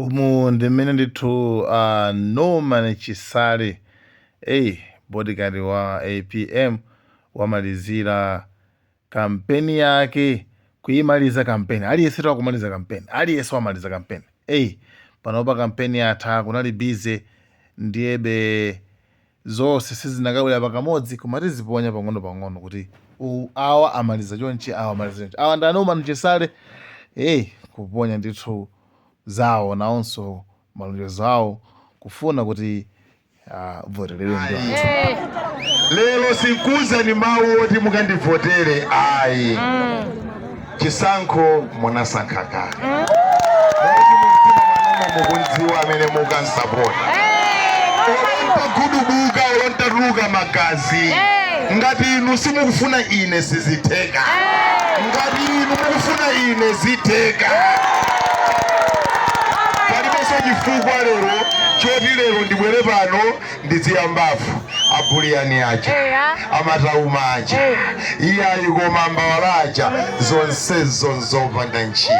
Umu ndi mmene ndithu Norman Chisale, ey, bodyguard wa APM, wamalizira kampeni yake, kuyimaliza kampeni. Aliyense wakumaliza kampeni, aliyense wamaliza kampeni. Ey, panopa kampeni yatha, kunali busy, ndiyebe zonse sizinakabwera pakamodzi, koma tiziponya pang'ono pang'ono kuti awa amaliza chonchi, awa amaliza chonchi. Awa ndi a Norman Chisale, ey, kuponya ndithu zawo, nawonso malonjezo awo, kufuna kuti avoteredwe ndi anthu. Lero sinkuuzani mawu oti mukandivotere ayi. Chisankho munasankha kale, moti mumtima mwanumo mukundziwa amene mukansapota. Olo ntagudubuka, olo ntatuluka magazi, ngati inu simukufuna ine, sizitheka. Ngati inu mukufuna ine, zitheka. Palibenso chifukwa lero choti lero ndibwere pano ndiziyambafu abuliyani aja, amatauma aja, iyayi, koma mbawala aja, zonsezo nzopanda ntchito.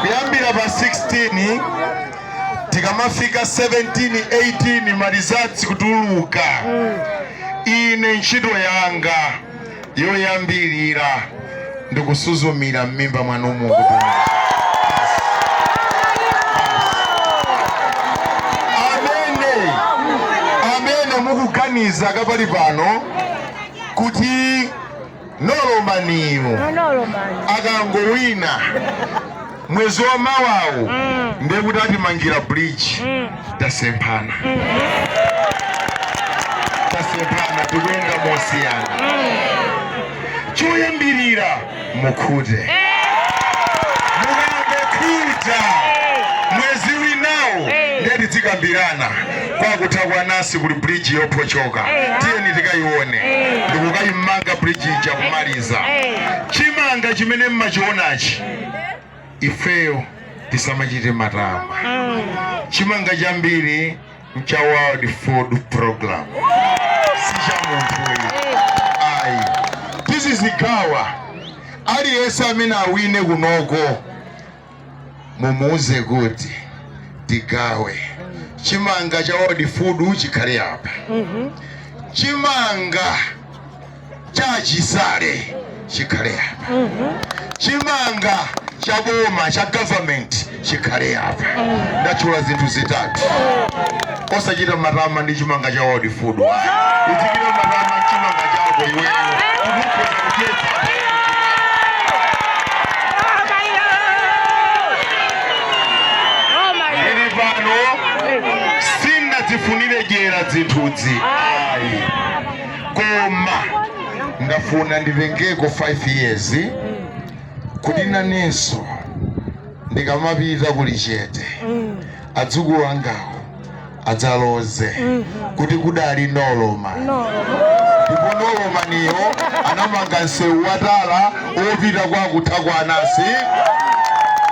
Kuyambira pa 16, tikamafika 17, 18, ma results kutuluka, ine ntchito yanga yoyambirira ndikusuzumira m'mimba mwanumu kuti amene mukuganiza kapali pano kuti Noromaniyu akangowina mwezi wa mawawu ndiye kuti atimangira bridge, tasemphana, tasemphana, tikuyenda mosiyana. Choyambirira mukhute. Mukangokhuta mwezi winawo, ndiye tizikambirana kwakutha kwa nasi kuli bridge yophochoka, tiyeni tikayione, ndikukayimanga bridge ija kumaliza. Chimanga chimene mmachionachi, ifeyo tisamachite matama, chimanga chambiri ncha World Food Program, si cha munthu ayi. Tizizigawa. Aliyense amene awine kunoko, mumuuze kuti tigawe chimanga cha World Food chikhale apa, chimanga cha Chisale chikhale apa, chimanga cha boma, cha government chikhale apa. Ndatchula zinthu zitatu. Osachita matama ndi chimanga cha World Food ayi. Uzichita matama chimanga chako iweyo, ukukhoza kudyetsa. Ndili pano sinadzifunire dyera zinthuzi ayi, koma ndafuna nditengeko 5 years kuti nanenso ndikamapita kuli chete, adzukulu angawo adzaloze kuti kudali Norman, ndipo Noromaniyo anamanga msewu watala opita kwa kutha kwa anasi,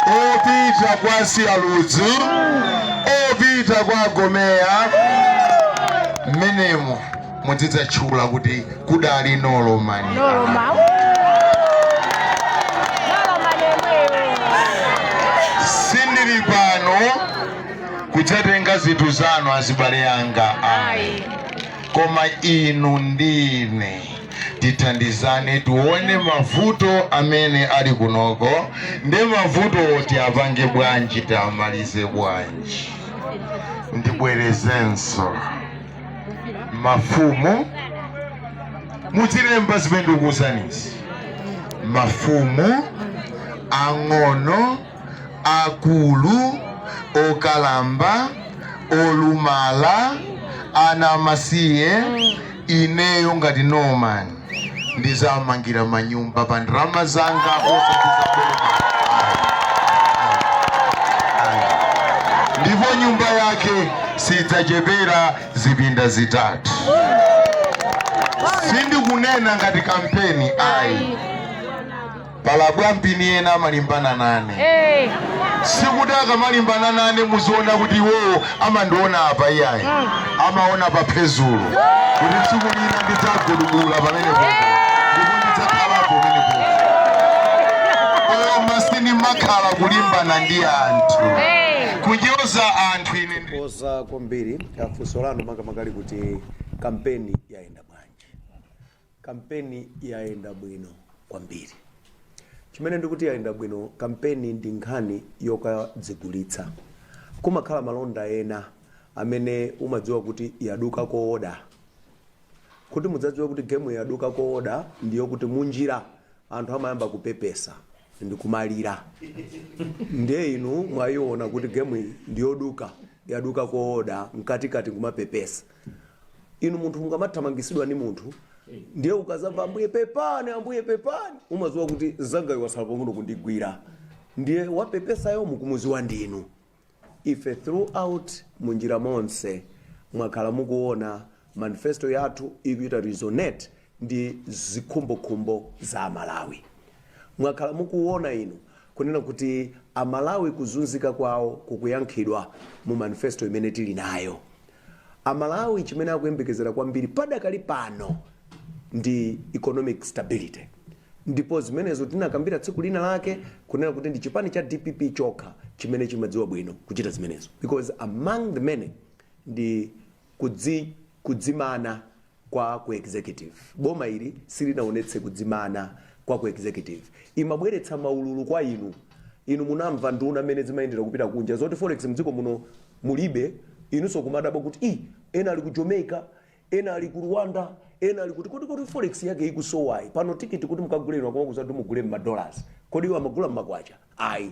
opita kwa Sialudzu, opita kwa Gomeya. Mmenemo mudzidzatchula kuti kudali Noromani. Noroma. Noroma nemweyo. Sindili pano kudzatenga zinthu zanu, azibale anga, ayi, koma inu ndine tithandizane, tione mavuto amene ali kunoko, ndi mavuto tiapange bwanji, tiamalize bwanji. Ndibwerezenso, mafumu, muzilemba zimene ndikukuwuzanizi, mafumu ang'ono, akulu, okalamba, olumala, ana amasiye, ineyo ngati Norman ndizamangira manyumba pa ndalama zanga, osati za boma. Ndipo nyumba yake sidzachepera zipinda zitatu. Sindikunena ngati kampeni ayi. Palabwampini ena amalimbana nane. Sikuti akamalimbana nane muziona kuti iwowo amandiona apa, iyayi, amaona pa phezulu, kuti tsiku lina ndidzagudubula pamenepopo ndipo ndidzakhalapo pamenepopo. Koma sindimakhala kulimbana ndi anthu, kunyoza anthu. Ine ndi Koza kwambiri funso lanu, makamaka kuti kampeni yayenda bwanji. Kampeni yayenda bwino kwambiri. Chimene ndikuti yayenda bwino, kampeni ndi nkhani yokadzigulitsa. Kumakhala malonda ena amene umadziwa kuti yaduka kooda. Kuti mudzadziwe kuti game yaduka kooda, ndiyo kuti munjira anthu amayamba kupepesa ndi kumalira. Ndiye inu mwayiona kuti game iyi ndiyoduka, yaduka kooda, mkatikati kumapepesa. Inu munthu mungamathamangisidwa ni munthu, ndiye ukazamva "Ambuye pepani, Ambuye pepani," umadziwa kuti zangayo wasala pang'ono kundigwira. Ndiye wapepesayo mukumuziwa ndinu. Ife throughout, munjira monse, mwakhala mukuona manifesto yathu ikuita resonate ndi zikhumbokhumbo za Amalawi. Mwakhala mukuona inu kunena kuti Amalawi kuzunzika kwawo kukuyankhidwa mu manifesto imene tili nayo. Amalawi chimene akuyembekezera kwambiri padakali pano ndi economic stability, ndipo zimenezo tinakambira tsiku lina lake kunena kuti ndi chipani cha DPP chokha chimene chimadziwa bwino kuchita zimenezo, because among the many ndi kudzimana kwa ku executive. Boma ili silinaonetse kudzimana kwa ku executive, imabweretsa maululu kwa inu. Inu munamva nduna amene zimayendera kupita kunja zoti forex mdziko muno mulibe. Inunso kumadabwa kuti i ena ali ku Jamaica, ena ali ku Rwanda, ena ali kuti forex yake ikusowayi. Pano tikiti kuti mukagule, inu akumakuza kuti mugule mmadollars. Kodi iwo amagula mmakwacha? Ayi.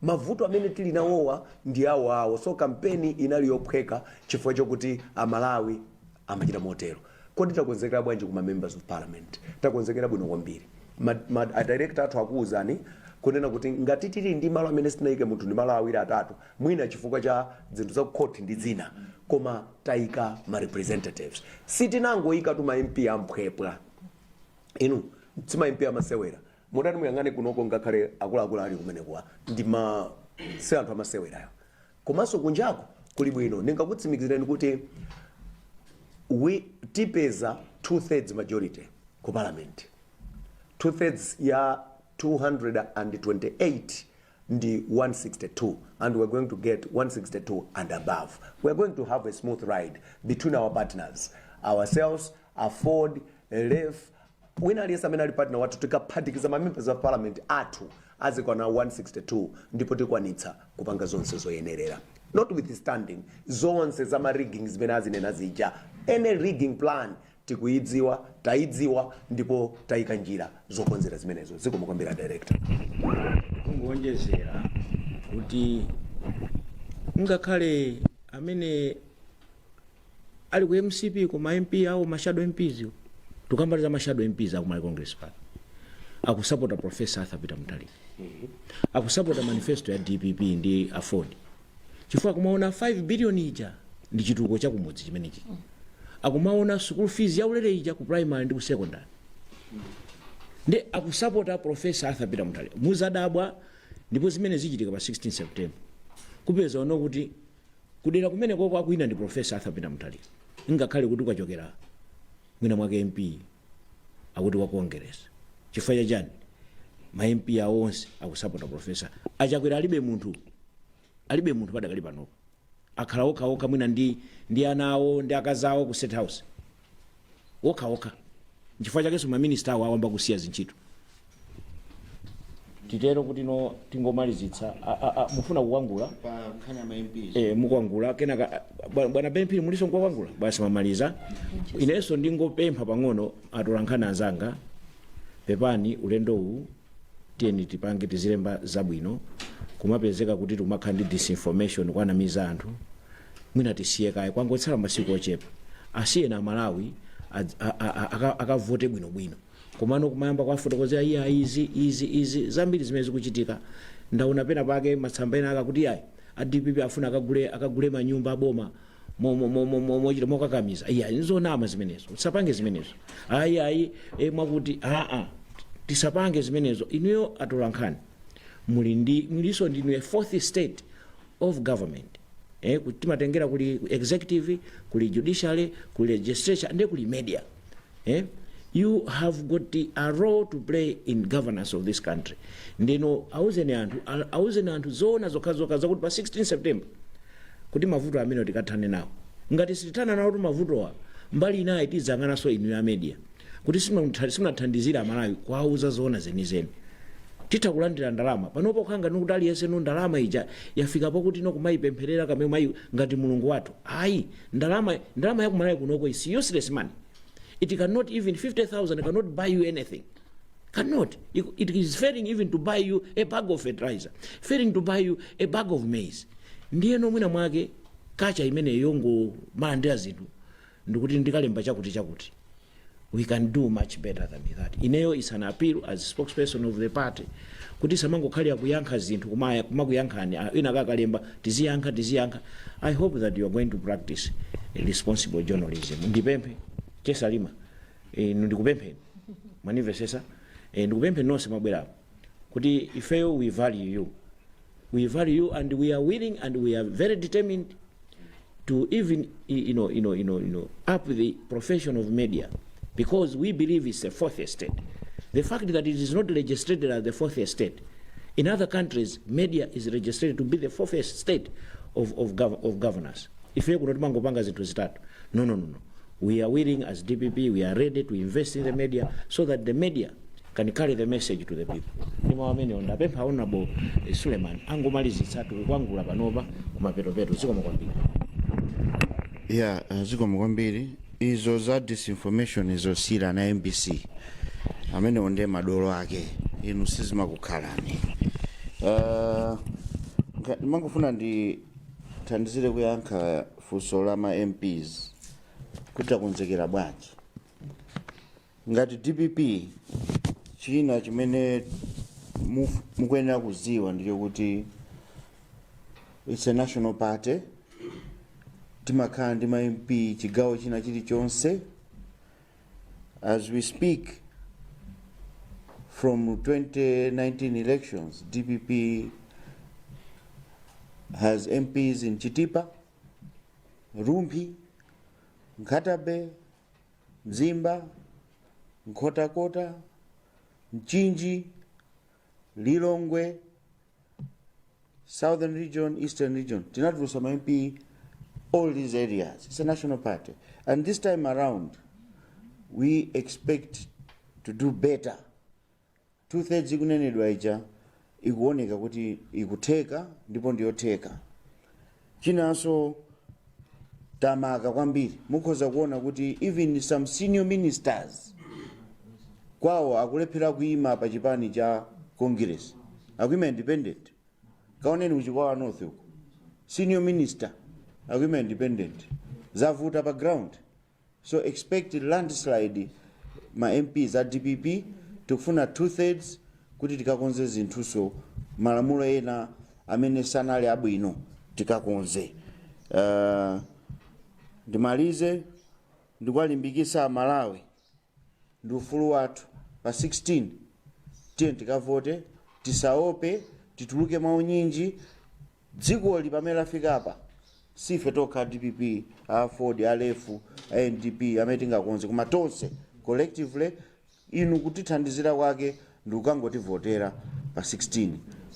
Mavuto amene tili nawowa ndi awo awo. So kampeni inali yophweka chifukwa chokuti Amalawi amachita motero. Kodi takonzekera bwanji kuma members of parliament? Takonzekera bwino kwambiri. A director athu akuwuzani kunena kuti ngati tili ndi malo amene sitinayike munthu ndi malo awiri, atatu, mwina chifukwa cha zinthu za court ndi zina, koma tayika ma representatives. Sitinangoyika tu ma MP amphwepwa. Inu, sima MP amasewera. Mutati muyang'ane kunoko, ngakhale akuluakulu ali kumenekuwa ndi ma si anthu amasewerayo. Komanso kunjako kuli bwino. Ndingakutsimikizireni kuti we tipeza 2/3 majority ku parliament. 2/3 ya 228 ndi 162, and we're going to get 162 and above. We're going to have a smooth ride between our partners, ourselves, AFORD, LEF, wina aliyense amene ali partner wathu. Tikaphatikiza ma members of parliament athu azikwana 162, ndipo tikwanitsa kupanga zonse zoyenerera, notwithstanding zonse za ma rigging zimene azinena zija. Any rigging plan tikuidziwa, tayidziwa, ndipo tayika njira zokonzera zimenezo. Zikomo kwambiri, director. Kungonjezera kuti ngakhale amene ali ku MCP koma MP awo, ma shadow MPs, tukambaliza ma shadow MPs aku Malawi Congress Party, akusapota Professor Arthur Peter Mutharika, akusapota manifesto ya DPP ndi AFORD, chifukwa akumaona 5 billion ija ndi chitukuko chakumudzi chimenechi, akumaona school fees yaulere ija ku primary ndi ku secondary, ndi akusapota Professor Arthur Peter Mutharika. Muzadabwa, ndipo zimene zichitika pa 16 September, kupeza ono kuti kudera kumene koko akuina ndi Professor Arthur Peter Mutharika, ngakhale kuti ukachokera mwina mwake MP akuti wa Congress. Chifukwa chachani? Ma MP awo onse akusapota professor. Achakwera alibe munthu, alibe munthu padakali panopo. Akhala okhaokha, mwina ndi ana awo ndi akazi awo ku State House, okhaokha. Nchifukwa chakenso maminista awo awamba kusiya zintchito. Titero kuti no, tingomalizitsa. Mufuna kukwangula? Pa nkhani ya ma MPs. Mukwangula kenaka. Bwana Bemphiri, muliso nkukwangula? Basi, mamaliza. Inenso ndingopempha pang'ono atolankhani anzanga, pepani, ulendo uwu tiyeni tipange tizilemba zabwino. Kumapezeka kuti timakhala ndi disinformation, kwanamiza anthu. Mwina tisiye kaye, kwangotsala masiku ochepa. Asiyena Amalawi akavote bwinobwino. Komano kumayamba kwafotokozera iya izi, izi, izi, zambiri zimene zikuchitika. Ndaona pena pake matsamba ena akakuti ayi, a DPP afuna akagule manyumba aboma mochita mokakamiza. Iya, nzonama zimenezo, tisapange zimenezo. Ayi, ayi, mwakuti aa, tisapange zimenezo. Inuyo atolankhani muli ndi muliso ndinu a fourth estate of government. Kuti timatengera kuli executive, kuli judiciary, kuli legislature, ndi kuli media. You have got a role to play in governance of this country. Ndino auzeni anthu, auzeni anthu zoona zokhazokha zakuti pa 16 September kuti mavuto amene tikathane nawo. Ngati sitithana nawo kuti mavutowa, mbali inayi tizang'ananso inu ya media kuti simunathandizira Amalawi kuwauza zoona zenizeni. Titha kulandira ndalama panopo, khanga nikuti aliyense no ndalama ija yafika pakuti no kumayipempherera kamwe mayi ngati Mulungu wathu. Ayi, ndalama yakumalawi kunoko is useless money. It cannot even, 50,000 cannot buy you anything, cannot. It is failing even to buy you a bag of fertilizer, failing to buy you a bag of maize. Ndiyeno mwina mwake kacha imene yongomalandira zinthu ndikuti ndikalemba chakuti chakuti, we can do much better than that. Ineyo is an appeal as spokesperson of the party kuti samangokhalira kuyankha zinthu, kumakuyankhani. Ina kakalemba tiziyankha, tiziyankha. I hope that you are going to practice responsible journalism. Ndipemphe chesalima, inu ndikupempheni, mwanimvesesa? Ndikupempheni nonse mwabwerapo kuti ifeyo we value you, we value you, and we are willing and we are very determined to even up the profession of media, because we believe it's a fourth estate. The fact that it is not legislated as the fourth estate, in other countries media is registered to be the fourth estate of governance. Ife kuno timangopanga zinthu zitatu. No, no, no, no. We are willing as DPP, we are ready to invest in the media so that the media can carry the message to the people. Ndi mawu amenewo ndapempha Honorable Suleiman angomalizitsa, tikukwangula panopa kumapetopeto. Zikomo kwambiri. Ya, zikomo kwambiri. Izo za disinformation izosira na MBC, amenewo ndiye madolo ake, inu sizimakukhalani. Ndimangofuna ndithandizire kuyankha funso la ma MPs kuti takonzekera bwanji ngati DPP. China chimene mukuyenera kuziwa ndicho kuti it's a national party. Timakhala ndi ma MP chigawo china chilichonse. As we speak, from 2019 elections, DPP has MPs in Chitipa, Rumphi, Nkhata Bay, Mzimba, Nkhotakota, Mchinji, Lilongwe, Southern Region, Eastern Region. Tinatulusa ma MP all these areas. It's a national party, and this time around we expect to do better. Two thirds ikunenedwa ija ikuoneka kuti ikutheka ndipo ndiyotheka. Chinanso, tamaka kwambiri, mukhoza kuona kuti even some senior ministers kwawo akulephera kuyima pa chipani cha Congress, akuyima independent. Kaoneni kuChikwawa North uko, senior minister akuyima independent. Zavuta pa ground. So expect landslide ma MPs a DPP. Tikufuna two thirds kuti tikakonze zinthuso, malamulo ena amene sanali abwino tikakonze. Ndimalize ndikuwalimbikisa Amalawi ndi ufulu wathu pa 16. Tiye tikavote, tisaope, tituluke mwaunyinji. Dzikoli pamene lafika apa, sife tokha DPP, AFORD, alefu, a NDP amene tingakonze, koma tonse collectively. Inu kutithandizira kwake ndi kukangotivotera pa 16.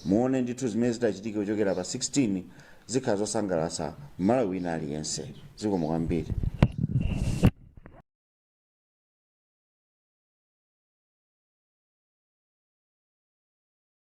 Muone ndithu zimene zitachitika kuchokera pa 16, zikhala zosangalatsa Malawi wina aliyense. Zikomo kwambiri.